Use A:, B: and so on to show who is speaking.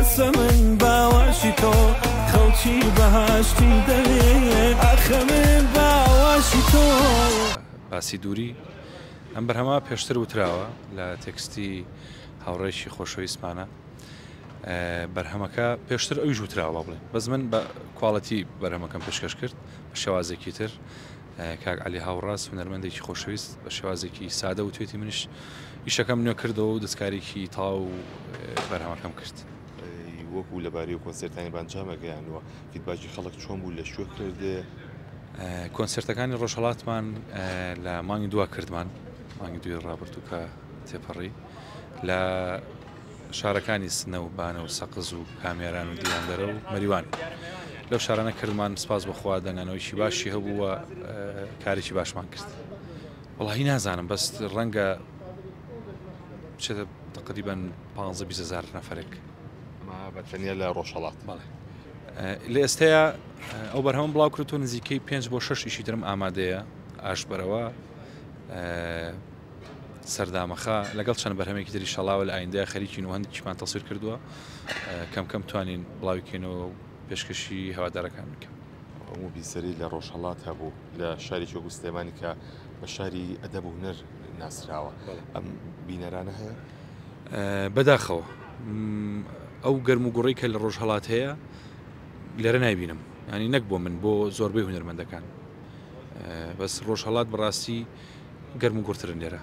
A: بەسە من باوەشی تۆ خەڵکی بەهەشتی دەوێ ئاخە من باوەشی تۆ.
B: باسی دووری ئەم بەرهەمە پێشتر وتراوە لە تێکستی هاوڕێکی خۆشەویستمانە بەرهەمەکە پێشتر ئەویش وتراوە با بڵێن بەس من بە کواڵەتی بەرهەمەکەم پێشکەش کرد بە شێوازێکی تر کاک عەلی هاوڕاز هونەرمەندێکی خۆشەویست بە شێوازێکی سادە وتوێتی منیش ئیشەکەم نوێ کردەوە و دەستکاریکی تەواو بەرهەمەکەم کرد.
C: وەکو لەبارەی کۆنسێرتانی بە ئەنجامە گەیاندووە feedback ی خەڵک چۆن بوو لە کوێ کردێ؟
B: کۆنسێرتەکانی ڕۆژهەڵاتمان لە مانگی دوا کردمان مانگی دووی ڕابردوو کە تێپەڕی لە شارەکانی سنە و بانە و سەقز و کامێران و دیواندەرە و مەریوان لەو شارانە کردمان سپاس بەخوا دەنگانەوەیکی باشی هەبوو و کارێکی باشمان کرد وەڵی نازانم بەس ڕەنگە بچێتە تقریبا 15 20 هزار نەفرێک
C: بە تەنیا لە ڕۆژهەڵات
B: بەڵێ لە ئێستەیە ئەو بەرهەمە بڵاو کردو نزیکەی 5 بۆ 6 ئیشی ترم ئامادەیە ئاشبەرەوە سەردامەخە لەگەڵ چەند بەرهەمێکی تری شەڵاوە لە ئایندەیا خەریکین و هەندێکیشمان تەسویر کردووە کەم کەم توانین بڵاوی کەینەوە و پێشکەشی هەوادارەکان بکەین.
C: هەموو بیسەری لە ڕۆژهەڵات هەبوو لە شارێکی وەکو سلێمانی کە بە شاری ئەدەب و هونەر ناسراوە ئەم بینەرانە هەیە؟
B: بەداخەوە ئەو گەرم و گوڕی کە لە ڕۆژهەڵات هەیە لێرە نایبینم ینی نەک بۆ من بۆ زۆربەی هونەرمەندەکان بەس ڕۆژهەڵات بەڕاستی گەرم و گوڕترن لێرە.